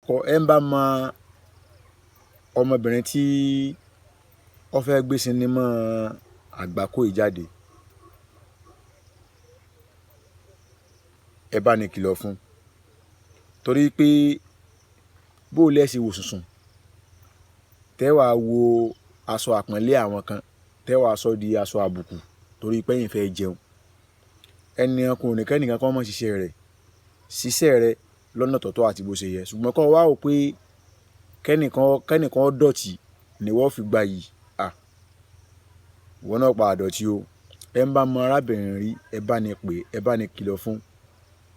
Ẹ ń bá mọ ọmọbìnrin tí ó fẹ́ gbé sinimá Àgbákò yìí jáde, ẹ bá ní kìlọ̀ fún un. Torí pé bó lẹ́ ṣe wò sùnsùn, tẹ́ wàá wo aṣọ àpọ́nlé àwọn kan, tẹ́ wàá sọ di aṣọ àbùkù torí pé ẹ̀yin fẹ́ jẹun. Ẹni ọkùnrin kẹ́nìkan kó mọ̀ ṣiṣẹ́ rẹ̀, ṣiṣẹ́ rẹ̀ lọ́nà tó tọ́ àti bó ṣe yẹ. Ṣùgbọ́n kó wá wò pé kẹ́nìkan dọ̀tí ni wọ́n fi gba yìí. À, ìwọ náà pa àdọ̀tí o. Ẹ ń bá mọ arábìnrin rí, ẹ bá ní pè, ẹ bá ní kìlọ̀ fún un.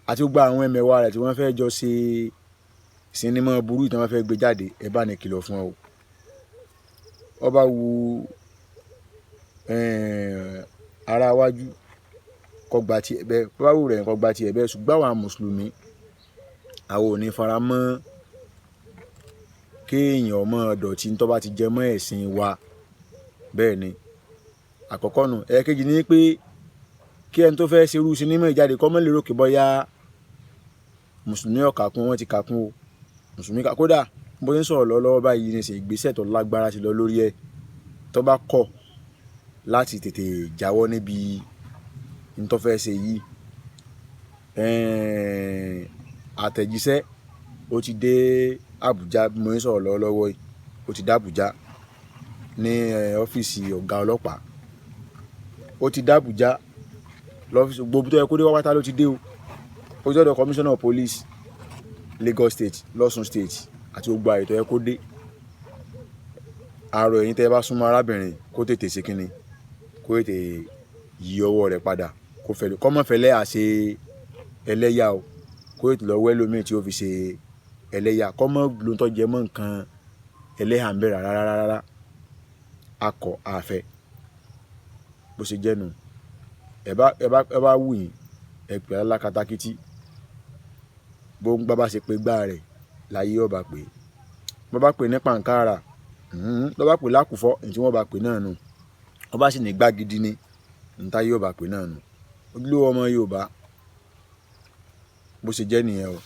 Àti gbogbo àwọn ẹmẹ̀wà rẹ̀ tí wọ́n fẹ́ jọ ṣe sinimá burú tí wọ́n fẹ́ gbé jáde, ẹ bá ní kìlọ̀ fún ọ. Ó bá wu, ará iwájú kó gba ti ẹ bẹ́ẹ̀, bó bá wù rẹ̀ kó gba ti ẹ bẹ́ẹ̀. Ṣùgbọ́n àwa Mùsùlùmí, àwa ò ní faramọ́ kí èèyàn mọ́ dọ̀tí tó bá ti jẹ mọ́ ẹ̀sìn wa. Bẹ́ẹ̀ ni. Àkọ́kọ́ nù. Ẹ̀kejì ni pé kí ẹni tó fẹ́ ṣe irú sinimá yìí jáde kó má lérò pé bóyá Mùsùlùmí ò kà kún, wọ́n ti kà kún o. Mùsùlùmí kà, kódà bó ṣe ń sọ̀rọ̀ lọ́wọ́lọ́wọ́ báyìí nísìnyí, ìgbésẹ̀ tó lágbára ti lọ lórí ẹ. Tó bá kọ̀ láti tètè jáwọ́ níbi n tó fẹ́ ṣe yìí, àtẹ̀jíṣẹ́ ó ti dé Abuja bí mo ṣe ń sọ̀rọ̀ lọ́wọ́lọ́wọ́ yìí. Ó ti dé Abuja ní ọ́fíìsì ọ̀gá ọlọ́pàá. Ó ti dé Abuja lọ́fíìsì gbogbo tó yẹ kó dé wá pátá ló ti dé o. Ó ti dé ọ̀dọ̀ Commissioner of Police Lagos State, l'Ọ̀ṣun State àti gbogbo ààyè tó yẹ kó dé. Àárọ̀ ẹ̀yin tí ẹ bá súnmọ́ arábìnrin kó tètè ṣe kíni, kó tètè yí ọwọ́ rẹ̀ padà, kó fẹ́, kó má fẹ́lẹ́ àṣẹ ẹlẹ́yà o. Kó tètè lọ wẹ́ lómi tí ó fi ṣe ẹlẹ́yà, kó má lo tó jẹ mọ́ nǹkan ẹlẹ́yà ń bẹ rárá rárá rárá. A kọ̀, a fẹ́. Bó ṣe jẹ́ nù. Ẹ bá wù yín, ẹ pè alákatakítí. Bó ń bá ṣe pé gbá rẹ̀ láyé ó bá pè. Bó bá pè ní pàǹkárà, bó bá pè lákùfọ́, èyí tí wọ́n bá pè náà nù. Bó bá sì ní gbá gidi ni, n táyé ó bá pè náà nù. Ojúlówó ọmọ Yorùbá, bó ṣe jẹ́ nìyẹn o.